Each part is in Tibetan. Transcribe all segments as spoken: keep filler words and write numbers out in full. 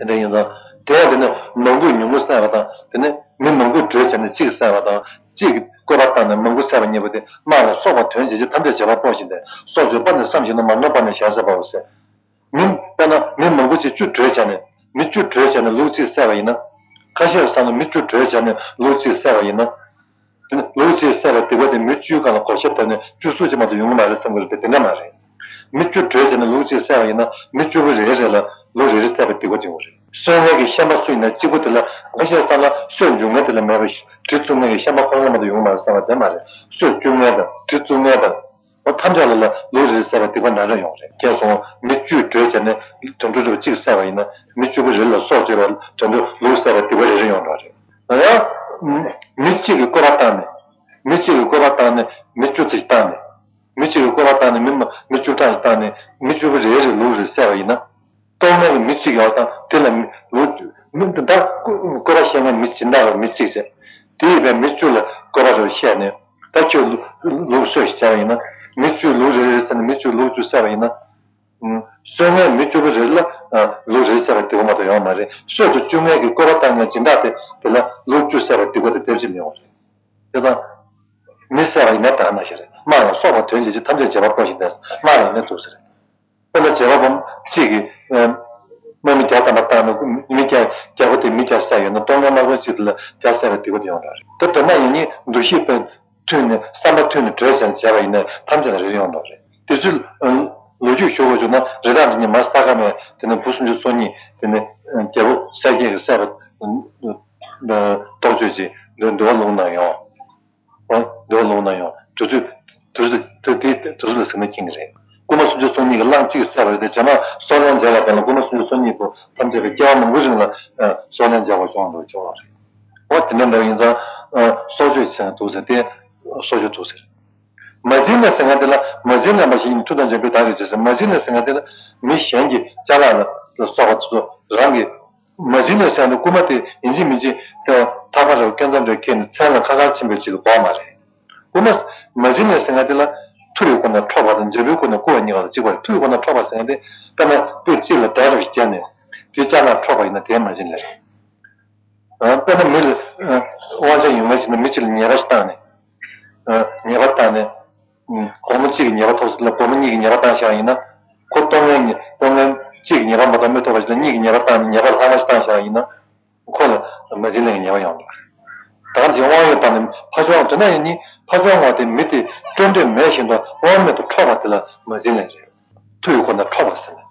དེ་འདྲ་ཡིན་ཙང་། དེ་ཡང་དེ་ནི་མང་པོས་ཉུང་ངུ་བསལ་བ་དང་། དེ་ནི་མི་མང་པོས་གྲོས་བྱས་ནས་གཅིག་བསལ་བ་དང་། གཅིག་གིས་བཀོད་པ་བཏང་ནས་མང་པོ་བསལ་བ་གཉིས་པོ་དེ། དམག་ལ་སོགས་པ་དོན་བྱེད་ཕྱིར་ཐམས་ཅད་བྱེད་པ་པོ་ཞིག་སྟེ། སྲོག་གཅོད་པ་ནི་བསམ་བཞིན་དུ། མ་ནོར་པ་ནི་ཞལ་ཟས་པའོ་ཟེར། མི་དཔེར་ན་མི་མང་པོ་ཅིག་བཅུ་གྲོས་བྱས་ནས། མི་བཅུ་གྲོས་བྱས་ནས་ལུག་གཅིག་བསལ་བ་ཡིན་ན། ཁ་ཤས་སང་ལ་མི་བཅུ་གྲོས་བྱས་ནས་ལུག་གཅིག་བསལ་བ་ཡིན་ན། དེ་ནི་ལུག་གཅིག་བསལ་བའི་སྡིག་པ་དེ་མི་བཅུའི་སྒང་ལ་བགོ་བཤའ་བཏང་ནས་བཅུ་གསུམ་ཅིག་མ་གཏོགས་ཡོང་གི་མ་རེད་བསམ་གྱི་རེད་དེ། དེ་འདྲ་མ་རེད། མི་བཅུ་གྲོས་བྱས་ནས་ལུག་གཅིག་བསལ་བ་ཡིན་ན། མི་བཅུ་པོ་རེ་རེ་ལ་ལུག་རེ་རེ་བསལ་བའི་སྡིག་པ་དེ་ཡོང་གི་རེད། གསོད་མཁན་གྱི་ཤན་པ་སུ་ཡིན་ན་གཅིག་པོ་དེ་ལ། ཁ་ཤས་སང་ལ་གསོད་འཇུག་མཁན་དེ་ལ་མེད་པའི་གྲི་བཙུགས་མཁན་གྱི་ཤན་པ་ཁོ་རང་མ་གཏོགས་ཡོང་གི་མ་རེད་བསམ་པ་དེ་མ་རེད། གསོད་བཅུག་མཁན་དང་། གྲི་བཙུགས་མཁན་དང་། འོ་ཐམས་ཅད་ལ་ལ་ལུག་རེ་རེ་བསལ་བའི་སྡིག་པ་ནམ་རེ་ཡོང་རེད། ཁྱེད་སོང་མི་བཅུས་གྲོས་བྱས་ནས་དུད་འགྲོ་རིགས་གཅིག་བསལ་བ་ཡིན་ན། མི་བཅུ་པོ་རེ་ལ་སྲོག་གཅོད་པ་དུད་འགྲོ་ལུག་བསལ་བའི་སྡིག་པ་རེ་རེ་ཡོང་འགྲོ་རེད། ཡང་མི་གཅིག་གིས་བཀོད་པ་བཏང་ནས། མི་གཅིག་གིས་བཀོད་པ་བཏང་ནས་མི་བཅུ་ཙམ་ཞིག་བཏང་ནས། མི་གཅིག་གིས་བཀོད་པ་བཏང་ནས་མི་མ་མི་བཅུ་ཕྲག་ཞིག་བཏང་ནས། མི་བཅུ་པོ་རེ་རེ་ལུག་རེ་བསལ་བ་ཡིན་ན། གཏོང་མཁན་གྱི་མི་གཅིག་ཡོད་དང་། དེ་ལ་མི་ལུག་མི་འདི་དག་བཀོད་པ་བཤད་མཁན་མི་སྦྱིན་བདག་གི་མི་གཅིག་བྱས། དེ་ཡིས་པའི་མི་བཅུ་ལ་བཀོད་པ་རེ་བཤད་ནས། ད་ཁྱོད་ལུག་ལུག་གསོད་ཞིག་བྱས་པ་ཡིན་ན། མི་བཅུས་ལུག་རེ་རེ་བསལ་ནས་མི་བཅུས་ལུག་བཅུ་བསལ་བ་ཡིན་ན། གསོད་མཁན་མི་བཅུ་པོ་རེ་ལ་ལུག་རེ་བསལ་བའི་སྡིག་པ་མ་གཏོགས་ཡོང་མ་རེད། གསོད་དུ་བཅུག་མཁན་གྱི་བཀོད་པ་བཏང་མཁན་སྦྱིན་བདག་དེ་དེ་ལ་ལུག་བཅུ་བསལ་བའི་སྡིག་པ་དེ་དེབ་ཅིག་ལ་ཡོང་རེད། དེ་དང་། མི་བསལ་བ་ཡིན་ན་དག་ན་ཞེས་རེད། དམག་ལ་སོགས་པ་དོན་བྱེད་ཕྱིར་ཐམས་ཅད་བྱེད་པ་པོ་ཞིག་སྟེ། དམག་ལ་ནི་འདུག་ཟེར། དཔེར་ན་བྱེད་པ་པོ་གཅིག་གིས་དམག་མི་བརྒྱ་ཐམ་པ་བཏང་ན། མི་བརྒྱ་བརྒྱ་པོ་དེ་མི་བརྒྱ་བསལ་ཡོད་ན། གཏོང་མཁན་དམག་དཔོན་གཅིག་དེ་ལ་བརྒྱ་བསལ་བའི་སྡིག་པ་དེ་ཡོང་འགྲོ་རེད། དེ་དོན་དག་ཡིན་ནི་འདུ་ཤེས་པའི་མཐུན་ནས་བསམ་པ་མཐུན་ནས་གྲོས་བྱས་ནས་བྱས་པ་ཡིན་ན་ཐམས་ཅད་ལ་རེ་རེ་ཡོང་འགྲོ་རེད། དེ་ཚོའི་ལོ་རྒྱུས་ཞུ་དགོས་བྱུང་ན། རི་དྭགས་འདི་ཉིད་མ་ས་ཁ་མེད། དེ་ནས་བུ་སུམ་ཅུ་སོ་གཉིས། དེ་ནས་རྒྱལ་པོ་གསལ་རྒྱལ་གྱིས་བསད་པ་རྟོགས་བརྗོད་ཀྱི་འདུལ་བ་ལུང་ན་ཡོང་། འོ་འདུལ་བ་ལུང་ན་ཡོང་། དུས་ཚོད་དུས་ཚོད་དུས་དུས་དུས་ཚོད་ལ་ཟིན་ན་མཁྱེན་གྱི་རེད། རྐུན་མ་སུམ་ཅུ་སོ་གཉིས་ཀྱིས་གླང་གཅིག་བསད་པ་རེད་དེ། རྗེས་མ་སྲོག་ལན་འཇལ་བ་དེ་ལ་རྐུན་མ་སུམ་ཅུ་སོ་གཉིས་པོ་ཐམས་ཅད་ཀྱིས་སྐྱེ་བ་མང་པོའི་རིང་ལ་སྲོག་ལན་འཇལ་བ་བྱུང་འགྲོ་བྱུང་བ་རེད། འོ་དེ་འདྲ་འདྲ་ཡིན་ཙང་། སྲོག་གཅོད་ཟེར་ན་འདུག་ཟེར་ཏེ། སྲོག་གཅོད་འདུག་ཟེར། མ་བྱིན་ལེན་ཟེར་མཁན་དེ་ལ། མ་བྱིན་ལེན་པ་ཞིག་ཡིན། མཐུ་དང་འཇམ་པའི་དག་གིས་བྱས་ཟེར། མ་བྱིན་ལེན་ཟེར་མཁན་དེ་ལ་མི་གཞན་གྱི་ཅ་ལག་ལ་སོགས་པ་དེ་ཚོ་རང་གི་མ་བྱིན་ལེན་ཟེར་ན། རྐུན་མ་དེ་ཡིན་གཅིག་མིན་གཅིག་ཐག་པ་རེ་བ་སྐེམ་མཚམས་རེ་བ་འཁྱེར་ནས་མཚན་ལ་ཁ་ཁ་ཕྱིན་པའི་ཅིག་གི་དགོས་མ་རེད། རྐུན་མ་མ་བྱིན་ལེན་ཟེར་མཁན་དེ་ལ་མཐུ་ཡི་སྒོ་ནས་འཕྲོག་པ་དང་འཇམ་པའི་སྒོ་ནས་རྐུ་བ་གཉིས་ཀ་ལ་གཅིག་པ་རེད། མཐུ་ཡི་སྒོ་ནས་འཕྲོག་པ་ཟེར་མཁན་དེ། དཔེར་ན་དཔེ་གཅིག་ལ་དགྲ་རེ་བ་ཞིག་བརྒྱབ་ནས་དེའི་ཅ་ལག་འཕྲོག་པ་ཡིན་ན་དེ་མ་བྱིན་ལེན་རེད། དཔེར་ན་མི་ལ་དབང་ཆ་ཡོད་མཁན་ཞིག་ན་མི་གཅིག་ལ་ཉེས་པ་ཞིག་བཏང་ནས། ཉེས་པ་བཏང་ནས། སྒོར་མོ་གཅིག་གི་ཉེས་པ་ཐོབ་ཟེར་ལ་སྒོར་མོ་གཉིས་ཀྱི་ཉེས་པ་བཏང་བཞག་ཡིན་ན། ཁོ་གཏོང་མཁན་གྱི་གཏོང་མཁན་གཅིག་གི་ཉེས་པ་མ་གཏོགས་མི་ཐོབ་པ་ཞིག་ལ་གཉིས་ཀྱི་ཉེས་པ་བཏང་ནས་ཉེས་པ་ལྷག་མ་ཞིག་བཏང་བཞག་ཡིན་ན། ཁོ་ལ་མ་བྱིན་ལེན་གྱི་ཉེས་པ་ཡོང་འདུག་ད་ག་ནང་བཞིན་དབང་ཡོད་བཏང་ནས་ཕ་བཅོལ་བ་དེ་ན་ཡིན་ནི། ཕ་བཅོལ་བ་དེ་མི་དེ་སྤྲོད་འདོད་མེད་བཞིན་དུ་དབང་མེད་དུ་འཕྲོག་པ་དེ་ལ་མ་བྱིན་ལེན་རེད། མཐུ་ཡི་སྒོ་ནས་འཕྲོག་པ་ཟེར་ནས།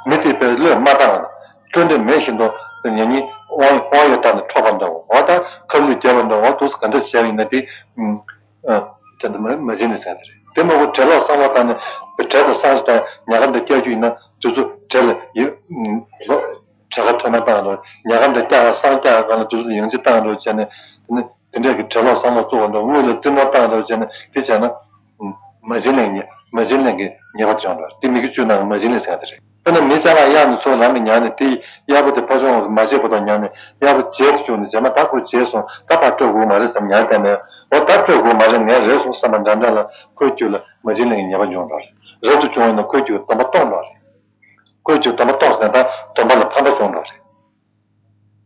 མི་དེ་དཔེ་བློས་མ་བཏང་བ་ན། སྤྲོད་འདོད་མེད་བཞིན་དུ་ཉེ་ཉེ་དབང་དབང་ཡོད་བཏང་ནས་འཕྲོག་པ་འདྲ་བོ། འོ་ད་ཁ་བསླུས་བརྒྱབ་པ་འདྲ་བོ། འོ་དུས་ག་འདྲ་བྱས་པ་ཡིན་ན་དེ། ཨ། དེ་འདྲ་མ་མ་བྱིན་ལེན་ཟེར་ནི་རེད། དེ་མ་གཏོགས་གྲྭ་ལོག་བསམ་བློ་བཏང་ནས་དཔེ་གྲྭ་དང་བསང་ཞིག་བཏང་ཉག་ག་འདྲ་བཀྱག་རྒྱུ་ཡིན་ན། དུས་ཚོད་གྲྭ་ལ་ཡོད་ལོ། གྲྭ་ཁ་ཐོན་ན་བཏང་རོགས། ཉག་ག་འདྲ་བཀྱག་བསང་བཀྱག་གང་ལ་དུས་ཚོད་ཡང་ཅིག་བཏང་རོགས་བྱས་ནས། དེ་ནི་དེ་འདྲས་ཀྱི་གྲྭ་ལོག་བསམ་བློ་བཙུགས་པ་འདྲ། དངུལ་ལ་རྩིས་ནོར་བཏང་རོགས་བྱས་ནས་དེ་བྱས་ན། མ་བྱིན་ལེན་གྱི་མ་བྱིན་ལེན་གྱི་ཉེས་པ་བྱུང་འགྲོ། དེ་མི་དགེ་བཅུའི་ནང་མ་བྱིན་ལེན་ཟེར་ཡ་དེ་རེད། དཔེར་ན་མི་ཅ་ལག་གཡར་ནས་ཚུར་ལམ་ནས་ཉར་ནས། དེ་གཡར་པོ་དེ་ཕ་ཆུང་བ་མ་བརྗེད་པ་དང་ཉར་ནས། གཡར་པོ་བརྗེད་དུ་བཅུག་ནས་རྗེས་མ་ད་ཁོ་བརྗེད་སོང་། ད་ཕར་སྤྲོད་དགོས་མ་རེད་བསམ་ཉར་བསྡད་ནས། འོ་ད་སྤྲོད་དགོས་མ་རེད། ངས་རེད་སོང་བསམ་པ་འདྲ་འདྲ་ལ་ཁོའི་རྒྱུད་ལ་མ་བྱིན་ལེན་གྱི་ཉེས་པ་འབྱུང་འགྲོ་རེད། རབ་ཏུ་བྱུང་བ་ཡིན་ན་ཁོའི་རྒྱུད་སྡོམ་པ་གཏོང་འགྲོ་རེད། ཁོའི་རྒྱུད་སྡོམ་པ་གཏོང་ཟེར་ན་ད་སྡོམ་པ་ལ་ཕམ་པ་བྱུང་འགྲོ་རེད།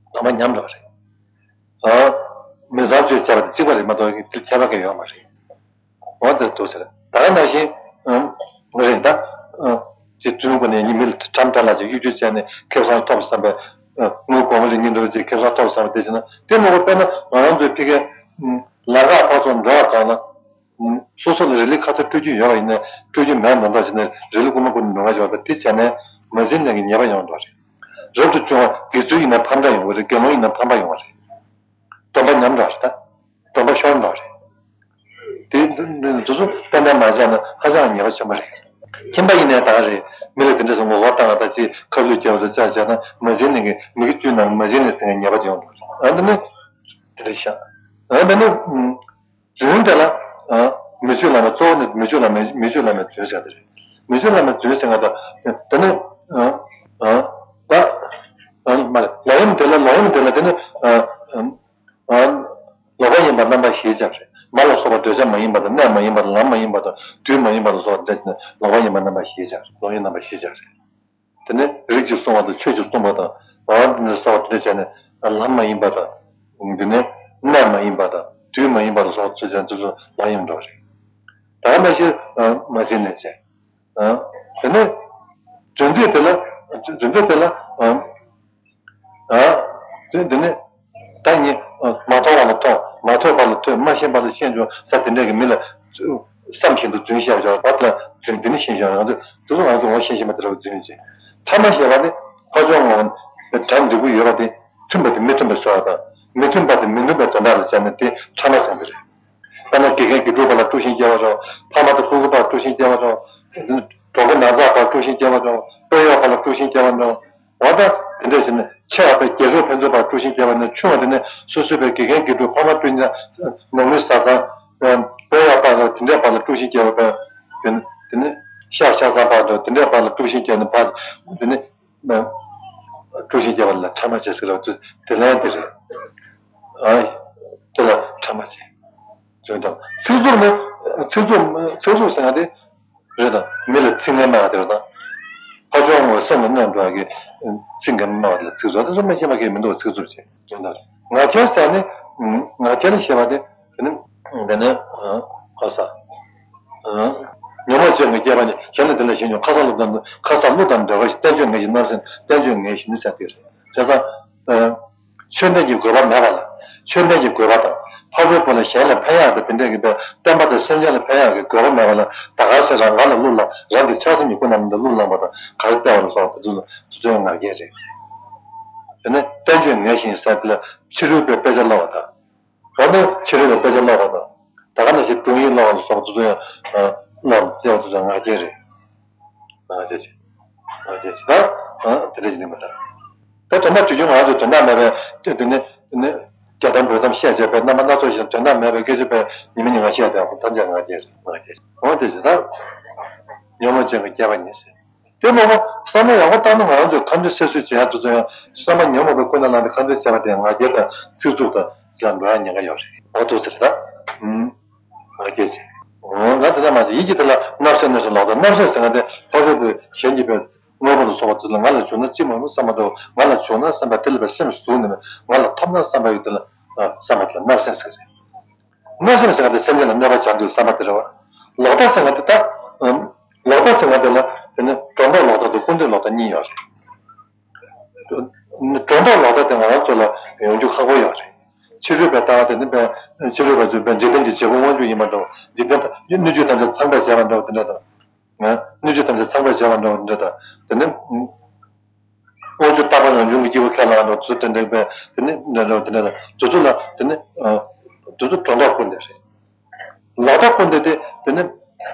སྡོམ་པ་ཉམས་འགྲོ་རེད། ཨ། མི་ཚངས་སྤྱོད་བྱས་པ་དེ་གཅིག་པ་རེད་མ་གཏོགས་དེ་ཁྱད་པར་གང་ཡོད་མ་རེད། འོ་དེ་འདུག་ཟེར། ད་ག་ནང་བཞིན། ཨ། ང་རེད་ད། ཨ། ཅིག་བཙུན་དགོན་ནས་ཉི་མ་ཁྲམ་དྲ་ལ་ཅིག་གཡོ་སྒྱུ་བྱས་ནས་ཁེ་བཟང་ཐོབ་བསམ་པའི། ཨ། དངུལ་སྒོར་མོ་རེ་གཉིས་འདྲ་ཅིག་ཁེ་བཟང་ཐོབ་བསམ་པ་དེ་བྱས་ན། དེ་མ་གཏོགས་དཔེར་ན་ང་རང་ཚོའི་ཕ་གིའི་ལམ་ཁ་ཕར་ཚུར་འགྲོ་བ་གང་ལ། སོ་སོ་ལ་རི་ལི་ཁ་ཚ་སྤྲོད་རྒྱུ་ཡོད་པ་ཡིན་ན་སྤྲོད་རྒྱུ་མེད་མ་གཏོགས་བྱས་ན་རི་ལི་རྐུན་མ་རྐུ་ནས་འགྲོ་ང་ཡོད་པ་དེ་བྱས་ནས་མ་བྱིན་ལེན་གྱི་ཉེས་པ་ཡོང་འགྲོ་རེད། རབ་ཏུ་བྱུང་བ་དགེ་ཚུལ་ཡིན་ན་ཕམ་པ་ཡོང་གི་རེད། དགེ་སློང་ཡིན་ན་ཕམ་པ་ཡོང་བ་རེད། སྡོམ་པ་ཉམས་འགྲོ་རེད་ད། སྡོམ་པ་ཤོར་འགྲོ་རེད། དེ་དེ་ཚོ་ཏན་ཏན་མ་བྱས་ན་ཧ་ཅང་ཉེས་པ་ཆེན་པོ་རེད། ཁྱིམ་པ་ཡིན་ནའི་ད་ག་རེད། མི་ལ་དེ་འདྲ་སོང་ངོ་རྒོལ་བཏང་བ་དང་ཅིག་ཁ་བསླུས་རྒྱབ་རེ་བཅག་བྱས་ན་མ་བྱིན་ལེན་གྱི་མི་དགེ་བཅུའི་ནང་མ་བྱིན་ལེན་ཟེར་མཁན་ཉེས་པ་ཡོང་འགྲོ་རེད། ཨ་འདི་ནི་དེ་འདྲ་ཤག་ཨ་འདི་ནི། རྫུན་དེ་ལ། ཨ། མི་ཆོས་བླ་མའི་གཙོ་བོ་ནི་མི་ཆོས་བླ་མའི་མི་ཆོས་བླ་མའི་རྫུན་ཟེར་དེ་རེད། མི་ཆོས་བླ་མའི་རྫུན་ཟེར་ང་ད། དེ་ནི། ཨ། ཨ། ད། ཨ། མ་རེད། ལོག་གཡེམ་དེ་ལ་ལོག་གཡེམ་དེ་ལ་དེ་ནི། ཨ། ཨ། ལོག་པ་ཡིན་པ་རྣམ་པ་བཞིའི་ཆ་རེད། མ་ལ་སོགས་པ་འདོད་ཆགས་མ་ཡིན་པ་དང་། གནས་མ་ཡིན་པ་དང་། ལམ་མ་ཡིན་པ་དང་། དུས་མ་ཡིན་པ་ལ་སོགས་པ་འདོད་ཆགས་ནི་ལོག་པ་ཡིན་པ་རྣམ་པ་བཞིའི་ཆ་རེད། ལོག་གཡེམ་རྣམ་པ་བཞིའི་ཆ་རེད། དེ་ནི་རིགས་ཀྱིས་བསྲུང་བ་དང་ཆོས་ཀྱིས་བསྲུང་བ་དང་ འོ་འདི་ནས་སོགས་དེ་འདྲ་བྱས་ནས་ལམ་མ་ཡིན་པ་དང་། འདི་ནས་གནས་མ་ཡིན་པ་དང་དུས་མ་ཡིན་པ་ལ་སོགས་ཚུལ་ཅན་དེ་ཚོ་ལ་ཡོང་འགྲོ་རེད། ད་ག་ནང་བཞིན་མ་ཟིན་ནས་བྱས། དེ་ནས་རྫུན་ཚིག་དེ་ལ་རྫུན་ཚིག་དེ་ལ། ཨ། དེ་འདི་ནི། ད་ཉིད། མ་མཐོང་བ་ལ་མཐོང་། མ་ཐོས་པ་ལ་ཐོས། མ་ཤེས་པ་ལ་ཤེས་བྱུང་ས་དེ་འདྲ་གི་མི་ལ། བསམ་བཞིན་དུ་རྫུན་བཤད་བྱ་བ་ལ་རྫུན་འདི་ནི་ཤེས་བྱ་ང་ཚོས་དེ་ཚོ་ང་ཚོ་ངོ་ཤེས་ཤེས་པ་དེ་ལ་རྫུན་ཅེས། ཕྲ་མ་ཞེས་པ་ནི་ཕར་ཕྱོགས་ངོ་བོ་སྒྲ་འབྲས་བུ་ཡོད་པ་དེ་མཐུན་པ་དེ་མི་མཐུན་པའི་བཟོ་བ་དང་མི་མཐུན་པ་དེ་མི་མཐུན་པའི་དོན་དག་ལ་བྱས་ནས་དེ་ཕྲ་མ་ཟེར་གྱི་རེད། དཔེར་ན་དགེ་རྒན་དགེ་ཕྲུག་བར་ལ་དཀྲུག་ཤིང་སྐྱེ་བ་རེད། ཕ་མ་དང་སྤུ་གུ་བར་དཀྲུག་ཤིང་སྐྱེ་བ་རེད། གྲོགས་པོ་ནང་ཚགས་བར་དཀྲུག་ཤིང་སྐྱེ་བ་རེད། དཔོན་གཡོག་བར་ལ་དཀྲུག་ཤིང་སྐྱེ་བ་རེད། འོ་ད་དེ་འདྲ་བྱས་ནས་ཆེ་བ་དང་རྒྱལ་ཚོགས་ཕན་ཚུན་བར་དཀྲུག་ཤིང་སྐྱེ་བ་ནས་ཆུང་བ་དེ་ནས་སོ་སོའི་བའི་དགེ་རྒན་དགེ་ཕྲུག་ཕ་མ་དཀྲུག་ཤིང་ནང་མི་བཟའ་ཚང་དཔོན་གཡོག་བར་ལ་དེ་འདྲའི་བར་ལ་དཀྲུག་ཤིང་སྐྱེ་བ་བས། དེ་ནས་དེ་ནས་ཤག་ཤག་ཚང་བར་དུ་དེ་འདྲའི་བར་ལ་དཀྲུག་ཤིང་སྐྱེ་ནས་བར་དེ་ནས་དཀྲུག་ཤིང་སྐྱེ་བ་ལ་ཕྲ་མ་བྱེད་ཟེར་བ་དེ་དེ་ལན་དེ་རེད། ཨ། དེ་ལ་ཕྲ་མ་བྱེད། ཚིག་རྩུབ་ནི་ཚིག་རྩུབ་ཚིག་རྩུབ་ཟེར་ཡ་དེ། རེད་དང་། མི་ལ་ཚིག་ངན་སྨྲ་བ་དེ་རེད་དང་། ཕར་ཕྱོགས་ངོ་སེམས་ལ་གནོད་འགྲོ་བ་གི་ཚིག་ངན་སྨྲ་བ་དེ་ལ་ཚིག་རྩུབ། དེ་ཚོ་མི་ཤེས་པ་གི་མི་འདུག་ཚིག་རྩུབ་ཅེས་དོན་དག་རེད། ངག་འཁྱལ་ཟེར་ནི། ངག་འཁྱལ་ཞེས་པ་དེ་དེ་ནི་དེ་ནི་ཁ་ས། ཉོན་མོངས་ཅན་གྱི་སྐྱེས་པ་ནི་གཞན་ལ་དེ་ལ་ཞེན་ཅིང་ཁ་ས་ལུག་དང་ཁ་ས་ལུག་དང་འདྲ་བ་ཞིག་བསྟན་བཅོས་ངན་ཞིག་བསྣབས་ཟིན། བསྟན་བཅོས་ངན་ཞིག་ནི་ཟེར་དེ་རེད། བྱས་ཙང་། ཆོས་ལྡན་གྱི་དགོས་པ་མེད་པ་ལ། ཆོས་ལྡན་གྱི་དགོས་པ་དང་། ཕ་རོལ་པོ་ལ་གཞན་ལ་ཕན་ཡག་དང་དེ་འདྲ་གི་བསྟན་པ་དང་སེམས་ཅན་ལ་ཕན་ཡག་གི་དགོས་པ་མེད་པ་ལ། ད་ག་ཟེ་རང་ང་ལ་གླུ་བླངས། རང་གི་ཆགས་སེམས་ཀྱི་ཀུན་ནས་གླུ་བླངས་པ་དང་ག་རེ་བལྟས་པ་ལ་སོགས་དེ་ཚོ་ལ་དེ་ཚོའི་ངག་འཁྱལ་རེད། དེ་ནས་བསྟན་བཅོས་ངན་ཞིག་ཟེར་དེ་ལ་ཕྱི་རོལ་པའི་དཔེ་ཆ་བཀླགས་པ་དང་། རང་ནི་ཕྱི་རོལ་པའི་དཔེ་ཆ་བཀླགས་པ་དང་། ད་ག་ནང་བཞིན་དྲུང་ཡིག་ཀློག་པ་ལ་སོགས་དེ་ཚོ་ཡང་ཀློག་བྱས་པ་དེ་ཚོ་ཡང་ངག་འཁྱལ་རེད། ང་བཅས་ཀྱི། ང་བཅས་ཀྱི་ད། དེ་འདྲ་ཞིག་ནི་མི་འདྲ། ད་དོན་དག་དུས་རྒྱུན་ང་ཚོས་དོན་དག་མེད་པའི་དེ་དེ་ནི་དེ་ནི་རྒྱ་གཏམ་བོད་གཏམ་བཤད་བྱས་པའི་རྣམ་པ་སྣ་ཚོགས་ཤིག་དང་དོན་དག་མེད་པའི་སྐད་ཆ་པའི་ཉི་མ་ཉིན་གང་བཤད་བསྡད་པ་ཐམས་ཅད་ང་བཅས་རེད། ང་བཅས་འོ་དེ་ཞིག་ད། ཉོན་མོངས་ཅན་གྱི་སྐྱེས་པ་ཉིད་ཟེར། དེ་མ་གཏོགས་བསམ་བློ་ཡག་པོ་བཏང་ན་ང་རང་ཚོས་ཁ་འདོན་གསལ་བཟོ་བྱེད་ཡག་དེ་ཚོ་ཡང་བསམ་པ་ཉོན་མོངས་པའི་ཀུན་ནས་བསླངས་ཏེ་ཁ་འདོན་བྱས་པ་དེ་ཡང་ང་རྒྱལ་དང་ཚིག་རྩུབ་དང་ལ་འགྲོ་ཡ་ཉེན་ཁ་ཡོད་རེད། འོ་ཐུགས་ཟེར་ད། ང་སྐད་ཆེ། ང་དེ་ལྟར་མ་བྱས་ཡིད་ཀྱི་དེ་ལ་བརྣབ་སེམས་ནས་སུ་ལོག་ལྟ། བརྣབ་སེམས་ཟེར་ང་དེ་ཕ་རོལ་པོའི་གཞན་གྱིས་པའི་དངོས་པོ་ལ་སོགས་པ་དེ་ལ་ང་ལ་བྱུང་ན་ཅི་མ་རུང་བསམ་པ་འདྲ་བོ། ང་ལ་བྱུང་ན་བསམ་པ་དེ་ལ་པའི་སེམས་ཟུག་ནས་ང་ལ་ཐོབ་ན་བསམ་པ་ཡི་དེ་ལ་བསམ་པ་དེ་ལ་བརྣབ་སེམས་ཟེར་རེད། བརྣབ་སེམས་ཟེར་ང་དེ་སེམས་ཅན་ལ་གནོད་པ་བྱ་འདོད་བསམ་པ་དེ་རེད་བ། ལོག་ལྟ་ཟེར་ང་དེ་ད། ལོག་ལྟ་ཟེར་ང་དེ་ལ་དེ་ནི་སྒྲོ་འདོགས་ལོག་ལྟ་དང་ཀུན་འདུས་ལོག་ལྟ་གཉིས་ཡོད་རེད། སྒྲོ་འདོགས་ལོག་ལྟ་དེ་ང་རང་ཚོ་ལ་ཡོང་རྒྱུ་ཁག་པོ་ཡོད་རེད། ཕྱི་རོལ་པའི་ལྟ་བ་དེ་ནི་པའི་ཕྱི་རོལ་པ་ཚོས་པའི་འཇིག་རྟེན་གྱི་བྱེད་པོ་དབང་ཕྱུག་ཡིན་པ་འདྲ་བོ། འཇིག་རྟེན་སྣོད་བཅུད་ཐམས་ཅད་ཚངས་པར་བྱས་པ་འདྲ་བོ་དེ་འདྲ་དང་། སྣོད་བཅུད་ཐམས་ཅད་ཚངས་པར་བྱས་པ་འདྲ་བོ་དེ་འདྲ་དང་། དེ་ནི། དབང་ཕྱུག་རྟག་པ་རང་བྱུང་གི་སྐྱེས་བུ་ཁས་བླངས་འགྲོ་ཚུལ་དེ་འདྲ་པས་དེ་ནི་འདྲ་འདྲ་དེ་འདྲ་དང་དེ་ཚོ་ལ་དེ་ནི། དེ་ཚོ་སྒྲོ་འདོགས་ཀུན་འདུས་རེད། ལོག་ལྟ་ཀུན་འདུས་དེ་དེ་ནི།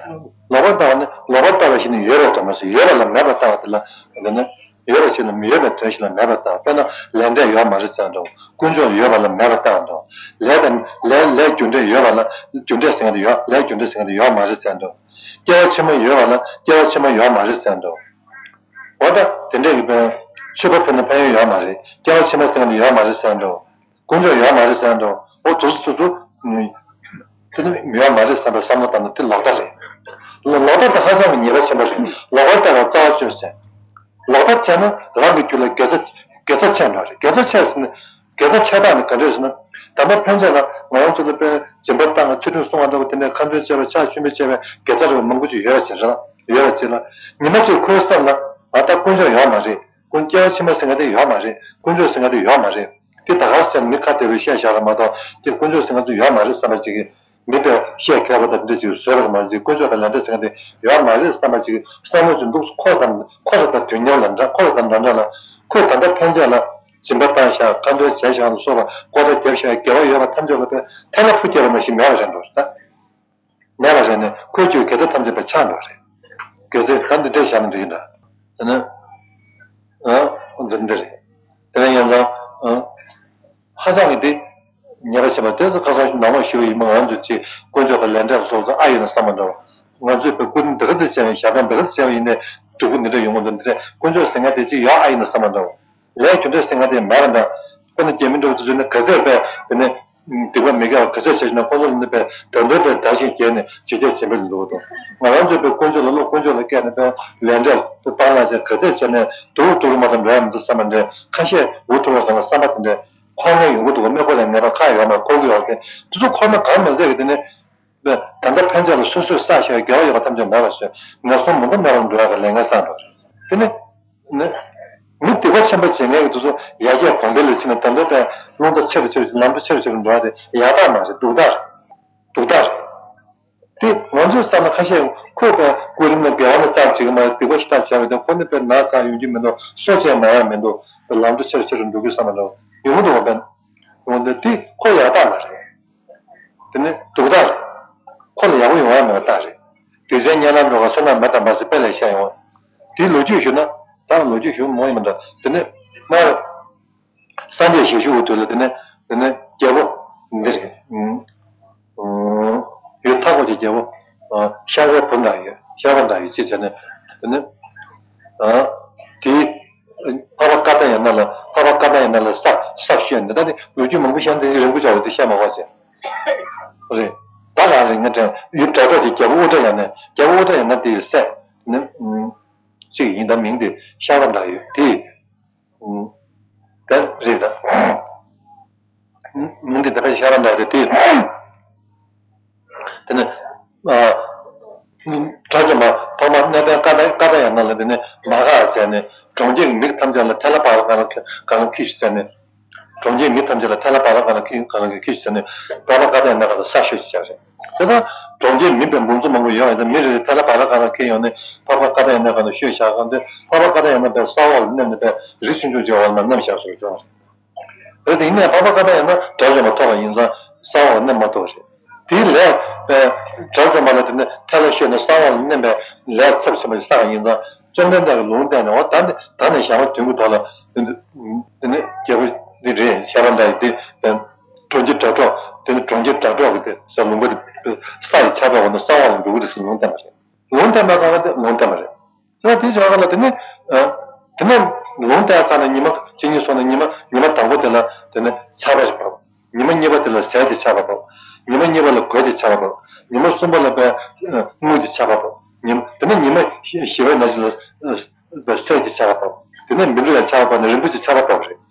ལོག་པར་ལྟ་བ་ནི་ལོག་པར་ལྟ་བ་ཞིག་ནི་ཡོད་པའི་དོན་མ་ཟད་ཡོད་པ་ལ་མེད་པར་ལྟ་བ་དེ་ལ་དེ་ནི། ཡོད་པ་ཞིག་ལ་མི་ཡོད་པའི་དོན་ཞིག་ལ་མེད་པར་ལྟ་བ། དཔེར་ན་ལས་འབྲས་ཡོད་མ་རེད་ཟེར་འགྲོ། དཀོན་མཆོག་ཡོད་པ་ལ་མེད་པར་ལྟ་འགྲོ། ལས་དང་ལས་ལས་རྒྱུ་འབྲས་ཡོད་པ་ལ་རྒྱུ་འབྲས་ཟེར་མཁན་དེ་ཡོད། ལས་རྒྱུ་འབྲས་ཟེར་མཁན་དེ་ཡོད་མ་རེད་ཟེར་འགྲོ། སྐྱེ་བ་ཕྱི་མ་ཡོད་པ་ལ་སྐྱེ་བ་ཕྱི་མ་ཡོད་མ་རེད་ཟེར་འགྲོ། འོ་ད་དེ་འདྲས་ཀྱི་ཕན་མཆོད་པ་ཕུལ་ན་ཕན་ཡོན་ཡོད་མ་རེད། སྐྱེ་བ་ཕྱི་མ་ཟེར་མཁན་དེ་ཡོད་མ་རེད་ཟེར་འགྲོ། དཀོན་མཆོག་ཡོད་མ་རེད་ཟེར་འགྲོ། འོ་དུས་སུ་དུས་སུ། དེ་ནི་ཡོད་མ་རེད་བསམ་པའི་བསམ་བློ་བཏང་ན་དེ་ལོག་ལྟ་རེད། ལོག་ལྟ་དང་ཧ་ཅང་གི་ཉེས་པ་ཆེན་པོ་རེད། ལོག་པར་ལྟ་བའི་རྩ་བ་གཅོད་ཟེར། ལོག་ལྟ་བྱས་ན་རང་གི་རྒྱུད་ལ་དགེ་རྩ་དགེ་རྩ་ཆད་འགྲོ་རེད། དགེ་རྩ་ཆད་ཟེར་ན་དགེ་རྩ་ཆད་སྟངས་ནི་ག་འདྲས་ཟེར་ན། ད་ལྟ་ཕན་ཆད་ལ་ང་རང་ཚོ་ལ་དཔེ་སྦྱིན་པ་བཏང་བ་ཚུལ་ཁྲིམས་སྲུང་བ་འདྲ་བོ་དེ་འདྲའི་ཁ་འདོན་བྱས་པ་ཕྱག་མཆོད་མེ་བྱས་པའི་དགེ་རྩ་རེ་བ་མང་པོ་ཅིག་ཡོད་པ་ཅིག་རེད། ཡོད་པ་ཅིག་ལ་ཉི་མ་གཅིག་ཁོའི་སེམས་ལ་ང་ད་དཀོན་མཆོག་ཡོད་མ་རེད། དཀོན་སྐྱེ་བ་ཕྱི་མ་ཟེར་མཁན་དེ་ཡོད་མ་རེད། དཀོན་མཆོག་ཟེར་མཁན་དེ་ཡོད་མ་རེད། དེ་ད་ག་ཟེར་མི་ཁ་བདེ་བོས་བཤད་བཞག་རེད་མ་གཏོགས་དེ་དཀོན་མཆོག་ཟེར་མཁན་ཚོ་ཡོད་མ་རེད་བསམ་པ་ཅིག་གིས་མི་དཔེ་བཤད་མཁས་པ་དང་འདྲ་ཅིག་བཟོས་པ་རེད་མ་གཏོགས་དཀོན་མཆོག་དང་ལས་འབྲས་ཟེར་མཁན་དེ་ཡོད་མ་རེད་བསམ་པ་ཅིག་གིས་བསམ་བློ་ཅིག་འདུག་ཁོ་དང་ཁོ་རེ་དང་དུས་མཉམ་ལ་འདྲ། ཁོ་རེ་དང་འདྲ་འདྲ་ལ་ཁོས་ད་ལྟ་ཕན་ཆད་ལ་སྦྱིན་པ་བཏང་བཞག་ཁ་འདོན་བྱས་བཞག་ལ་སོགས་པ་སྐོར་ར་བརྒྱབ་བཞག་དགེ་བ་ཡོད་པ་ཐམས་ཅད་ལ་དཔེ་ཐལ་བ་འཕུར་བསྐྱལ་བ་ནང་བཞིན་མེད་པ་རེད་འགྲོ་རེད་ད། མེད་པ་རེད་ནས་ཁོའི་རྒྱུད་དགེ་རྩ་ཐམས་ཅད་པའི་ཆགས་འགྲོ་རེད། དགེ་རྩའི་ད་འདི་འདྲ་བཞག་ན་འགྲིག་གི་འདྲ། དེ་ནས། ཨ། འདི་འདྲ་རེད། དེ་ནས་ཡང་ན། ཨ། ཧ་ཅང་གི་འདི། ཉེས་པ་ཆེན་པོ་དེ་ཚོ་ཁ་སང་ནང་མ་ཞུ་བ་ཡིན་པ་ང་ཚོ་ཅིག་དཀོན་མཆོག་གི་ལས་འབྲས་སོགས་ཚོ་ཨ་ཡིན་ན་བསམ་པ་འདྲ་བོ། ང་ཚོས་པའི་སྐུ་དྲིན་འདི་ག་ཚོད་ཆེ་བའི་ཞབས་ཏོག་འདི་ག་ཚོད་ཆེ་བ་ཡིན་ནའི་སྡུག་པོ་འདི་འདྲ་ཡོང་གི་འདུག་འདི་འདྲ་དཀོན་མཆོག་ཟེར་མཁན་དེ་ཅིག་ཡོད་ཨ་ཡིན་ན་བསམ་པ་འདྲ་བོ། ལས་རྒྱུ་འབྲས་ཟེར་མཁན་དེ་མེད་པ་འདྲ། དཔེར་ན་རྒྱ་མི་འདྲ་བོ་དེ་ཚོ་ནི་ག་ཚོད་པས་དེ་ནི། སྡིག་པ་མི་དགེ་བ་ག་ཚད་བྱས་ན་ཁོ་ཚོ་ལ་ནི་པའི་དོན་དོན་པའི་བདག་གཞན་བརྒྱད་ནས་ཇེ་རྒྱས་ཇེ་འཕེལ་འགྲོ་གི་འདུག་ང་རང་ཚོས་པའི་དཀོན་མཆོག་ལ་བློ་དཀོན་མཆོག་ལ་བསྐྱལ་ནས་པའི་ལས་འབྲས་དེ་སྤང་བླང་བྱས་ག་ཚད་བྱས་ནས་དུར་དུར་མ་དང་འགྲོ་ཡ་མི་འདུག་བསམ་པ་འདྲ་ཁ་ཤས་འུ་ཐུག་པ་ཙམ་ལ་བསམ་པ་དེ་འདྲ་ཁོ་ན་ཡོང་གི་འདུག་མེད་ཁོ་ལ་ངེས་པ་ཁ་ཡོད་མ་ཁོ་གི་ཡོད་མཁན་དེ་ཚོ་ཁོ་ན་གང་མ་ཟད་གི་དེ་ནི། ད་ལྟ་ཕན་ཆད་ལ་སོ་སོས་བསགས་བཞག་དགེ་བ་ཡོད་པ་ཐམས་ཅད་མེད་པར་བྱས་ངན་སོང་མུ་མཐའ་མེད་པར་འགྲོ་ཡག་གི་ལས་ངན་བསགས་འགྲོ་རེད། དེ་ནི་ནི་མི་སྡིག་པ་ཆེན་པོ་བྱེད་མཁན་གྱི་དེ་ཚོ་ཡར་རྒྱས་གོང་འཕེལ་ལ་ཕྱིན་ན་ད་ལྟ་དེ་རླུང་རྟ་ཆེ་རུ་ཆེ་རུ་ལམ་འགྲོ་ཆེ་རུ་ཆེ་རུ་འགྲོ་ཡག་དེ་ཡག་རྟགས་མ་རེད། སྡུག་རྟགས་རེད། སྡུག་རྟགས་རེད། དེ་ང་ཚོས་བསམ་ན་ཁ་ཤས་ཁོས་པའི་སྐུ་རིམ་ལ་དགེ་བ་ནི་རྩ་བྱེད་ཀྱི་མ་རེད། སྡིག་པ་ཤ་སྟག་བྱས་པ་དེ་ཁོ་ནི་པའི་ན་ཚ་ཡོང་རྒྱུ་མི་འདུག་གསོ་བྱས་མ་ཡག་མི་འདུག་ལམ་འགྲོ་ཆེ་རུ་ཆེ་རུ་འགྲོ་རྒྱུ་བསམ་པ་འདྲ་ཡོང་གི་འདུག་བ་དཔེར་ན། འོན་ཏེ་དེ་ཁོ་ཡག་རྟགས་མ་རེད། དེ་ནི་སྡུག་རྟགས་རེད། ཁོ་ལ་ཡག་པོ་ཡོང་ཡ་མེད་པ་རྟགས་རེད། དེ་ཚེ་གཉན་ལམ་འགྲོ་ག་བསོད་ནམས་མེ་དང་མ་ཟེར་དཔེ་ལས་བཤད་ཡོང་བ། དེའི་ལོ་རྒྱུས་ཞུ་ན་ད་ལོ་རྒྱུས་ཞུ་མོ་ཡིན་མ་འདྲ། དེ་ནི་སྔར་སངས་རྒྱས་ཞལ་བཞུགས་ཀྱི་དུས་ལ་དེ་ནི་དེ་ནི་རྒྱལ་པོ་འདི་རེད། ཡུལ་མཐའ་འཁོབ་ཀྱི་རྒྱལ་པོ་ཤར་པའི་བུ་འདྲ་ཡོད། ཤར་པ་འདྲ་ཡོད་ཅེས་བྱས་ནས་དེ་ནི་དེའི་འཕགས་པ་ཀ་ཏ་ཡ་ན་ལ་འཕགས་པ་ཀ་ཏ་ཡ་ན་ལ་ས་ས་བཤད་ནས་ད་ནི་ལོ་རྒྱུས་མང་པོ་བཤད་འདི་རིང་པོ་ཆགས་པ་འདི་བཤད་མ་དགོས་ཟེར། རེད། ད་ག་རེད་ངས་དྲན་ཡུལ་སྒྲ་སྒྲོགས་ཀྱི་རྒྱལ་པོ་ཨུ་ཏྲ་ཡ་ན་རྒྱལ་པོ་ཨུ་ཏྲ་ཡ་ན་དེའི་སྲས་ནི་གཅིག་ཡིན། ད་མིང་དེ་ཤར་པ་འདྲ་ཡོད་དེ། ད་རེད་ད། མིང་དེ་ད་ལྟ་ཤར་པ་འདྲ་རེད་དེ། དེ་ནི། དགྲ་བཅོམ་པ་ཐོག་མར་གནས་བརྟན་ཀ་ཏ་ཀ་ཏ་ཡ་ན་ལ་དེ་ནི་མ་ག་བྱས་ནས་གྲོང་ཁྱེར་གྱི་མི་ཐམས་ཅད་ལ་ཐལ་བ་བག་ལ་ག་ལ་ཁྱི་ཞིག་བྱས་ནས། གྲོང་ཁྱེར་མི་ཐམས་ཅད་ལ་ཐལ་བ་བག་ལ་ག་ལ་ཁྱི་ག་ལ་ཁྱི་ཞིག་བྱས་ནས་འཕགས་པ་ཀ་ཏ་ཡ་ན་ག་ལ་ས་ཤོད་ཅིག་བྱས་རེད། དེ་ལྟར་གྲོང་ཁྱེར་མི་དཔེ་འབུམ་ཚོ་མང་པོ་ཡོད་ཡོད་དེ་མི་རེ་རེ་ཐལ་བ་བག་ལ་ག་ལ་ཁྱི་ཡོང་ནས་འཕགས་པ་ཀ་ཏ་ཡ་ན་ག་ལ་ཤོད་བཞག་གང་དེ་འཕགས་པ་ཀ་ཏ་ཡ་ན་པའི་ས་འོག་ལ་མནན་ནས་པའི་རི་ཆུང་ཆུང་ཅིག་འོག་ལ་མནན་བཞག་སོགས་ཀྱང་རེད། དེ་ཡིན་ནའི་འཕགས་པ་ཀ་ཏ་ཡ་ན་དགྲ་བཅོམ་པ་ཐོབ་པ་ཡིན་ཙང་ས་འོག་ལ་མནན་མ་ཐུབ་པ་རེད། དེའི་ལས་པས་དགྲ་བཅོམ་པ་ལ་དེ་ནས་ཐལ་བ་ཤོད་ནས་ས་འོག་ལ་མནན་པའི་ལས་ཚབས་ཆེན་པོ་ཞིག་བསགས་པ་ཡིན་ཙང་བཅོམ་ལྡན་འདས་ཀྱིས་ལུང་བསྟན་ནས་འོ་ད་ནི་ད་ནི་ཞག་མ་བདུན་གྱི་ཐོག་ལ་དེ་ནི་དེ་ནི་རྒྱལ་པོ་འདི་རེད་ཤར་པ་འདྲ་ཡི་དེ་གྲོང་ཁྱེར་སྒྲ་སྒྲོགས་དེ་ནི་གྲོང་ཁྱེར་སྒྲ་སྒྲོགས་ཀྱི་དེ་ས་ལུང་པ་དེ་ས་ཡི་ཆར་པ་འོ་ན་ས་འོག་ལ་འགྲོ་གི་རེད་ཟེར་ལུང་བསྟན་པ་རེད། ལུང་བསྟན་པ་གང་ག་དེ་ལུང་བསྟན་པ་རེད། ད་དེ་བྱ་བ་ལ་དེ་ནི། དེ་ནས་ལུང་བསྟན་ཚར་ནས་ཉི་མ་གཅིག་གཉིས་སོང་ནས་ཉི་མ་ཉི་མ་དང་པོ་དེ་ལ་དེ་ནི་ཆར་པ་ཞིག་བབས། ཉི་མ་གཉིས་པ་དེ་ལ་ཟས་ཀྱི་ཆར་པ་བབས། ཉི་མ་གཉིས་པ་ལ་གོས་ཀྱི་ཆར་པ་བབས། ཉི་མ་གསུམ་པ་ལ་པའི་དངུལ་གྱི་ཆར་པ་བབས། ཉི་མ་དེ་ནས་ཉི་མ་བཞི་བཞི་པའི་ནང་ཞིག་ལ་པའི་གསེར་གྱི་ཆར་པ་བབས། དེ་ནས་མི་འགྲོ་ཡང་ཆར་པ་བབས་ནས་རིན་པོ་ཆེ་ཆར་པ་བབས་རེད།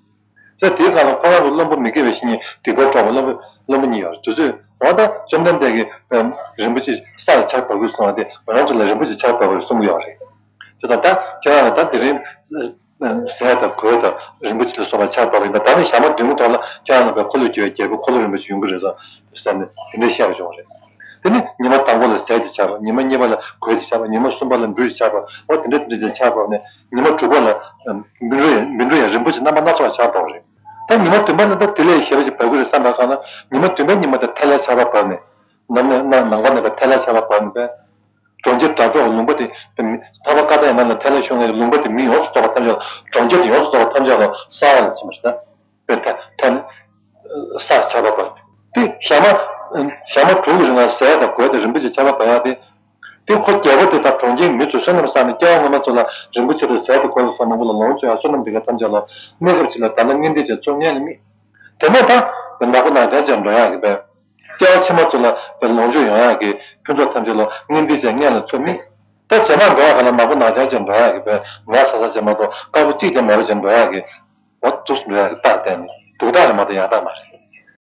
ས་དེའི་སྒང་ལ་ཁོ་རང་གི་བློན་པོ་མི་དགེ་བའི་བཤེས་གཉེན་སྡིག་པ་སྒྲོགས་པ་བློན་པོ་བློན་པོ་གཉིས་ཡོད་རེད། དེ་ཚོས་འོ་ད་བཅོམ་ལྡན་འདས་ཀྱིས་རིན་པོ་ཆེ་ས་ལ་ཆར་བབས་ཀྱི་སོང་བ་དེ་ང་རང་ཚོ་ལ་རིན་པོ་ཆེ་ཆར་བབས་པར་གསུང་གི་ཡོད་རེད། དེ་དང་ད་ཁྱེད་རང་ལ་ད་དེ་རིང་ཟས་དང་གོས་དང་རིན་པོ་ཆེ་ལ་སོགས་པ་ཆར་བབས་ཡིན་པ་ད་ནི་ཞག་མ་བདུན་གྱི་ཐོག་ལ་ཁྱེད་རང་ལ་བའི་འཁོར་ལོས་སྒྱུར་བའི་རྒྱལ་པོའི་འཁོར་ལོ་རིན་པོ་ཆེ་ཡོང་གི་རེད་ཟེར་ནས་དེ་འདྲ་བཤད་པ་བྱུང་བ་རེད། དེ་ནི་ཉི་མ་དང་པོ་ལ་ཟས་ཀྱི་ཆར་པ། ཉི་མ་གཉིས་པ་ལ་གོས་ཀྱི་ཆར་པ། ཉི་མ་གསུམ་པ་ལ་འབུ་ཡི་ཆར་པ། འོ་དེ་འདྲ་དེ་འདྲ་ཆར་པ་ནས་ཉི་མ་དྲུག་པ་ལ་མི་འགྲོ་ཡང་མི་འགྲོ་ཡང་རིན་པོ་ཆེ་རྣམ་པ་སྣ་ཚོགས་ཆར་བབས་རེད། ད་ཉི་མ་བདུན་པ་ལ་ད་དེ་ལས་ཞེ་པོ་ཅིག་བབས་ཀྱི་རེད་བསམ་པའི་སྒང་ལ་ཉི་མ་བདུན་པའི་ཉི་མ་དེ་ཐལ་བའི་ཆར་པ་བབས་ནས་ནམ་ནས་ནང་ནང་པ་ནས་ད་ཐལ་བའི་ཆར་པ་བབས་ནས་པས་གྲོང་ཁྱེར་སྒྲ་སྒྲོགས་ལུང་པ་དེ་འཕགས་པ་ཀ་ཏ་ཡ་ན་ལ་ཐལ་བ་ཤོར་ནས་ལུང་པ་དེ་མི་ཡོངས་སུ་རྫོགས་པ་ཐམས་ཅད་ལ་གྲོང་ཁྱེར་དེ་ཡོངས་སུ་རྫོགས་པ་ཐམས་ཅད་ལ་ས་འོག་ལ་ཕྱིན་པ་རེད། ད་པས་ཐལ་ཐལ་ས་ཆར་པ་བབས་དེ་ཞག་མ་ཞག་མ་དྲུག་གི་རིང་ལ་ཟས་དང་གོས་དང་རིན་པོ་ཆེ་ཆར་པ་བབས་ཡག་དེ། དེ་ཁོ་རྒྱལ་པོ་དེ་དང་གྲོང་ཁྱེར་མི་ཚོས་བསོད་ནམས་བསགས་ནས་སྐྱེ་བ་སྔོན་མ་ཚོ་ལ་རིན་པོ་ཆེ་དང་ཟས་དང་གོས་ལ་སོགས་ནང་པོ་ལ་ལོངས་སྤྱོད་ཡག་བསོད་ནམས་ལྡན་མཁན་ཐམས་ཅད་ལ་གནས་སྐབས་ཅིག་ལ་ད་ལྟ་ངན་འདས་ཅན་ཚོ་མངལ་ལ་དམིགས། དེ་ནས་ད་ནག་པོ་ནག་རྐྱང་ཅན་འགྲོ་ཡག་གི་པས། སྐྱེ་བ་ཕྱི་མ་ཚོ་ལ་པའི་ལོངས་སྤྱོད་ཡོང་ཡག་གི་ཕུན་ཚོགས་ཐམས་ཅད་ལ་ངན་འདས་ཅན་མངལ་ལ་ཚོ་དམིགས། ད་རྗེས་མ་འགྲོ་ཡག་ག་ལ་ནག་པོ་ནག་རྐྱང་ཅན་འགྲོ་ཡག་གི་པས་ངལ་ས་ས་ཅན་མ་གཏོགས་དཀར་པོ་གཅིག་ཀྱང་མེད་པ་ཅན་འགྲོ་ཡག་གི་འོ་འདུག་འགྲོ་ཡག་གི་རྟགས་བསྟན་ནས་སྡུག་རྟགས་རེད་མ་གཏོགས་ཡག་རྟགས་མ་རེད།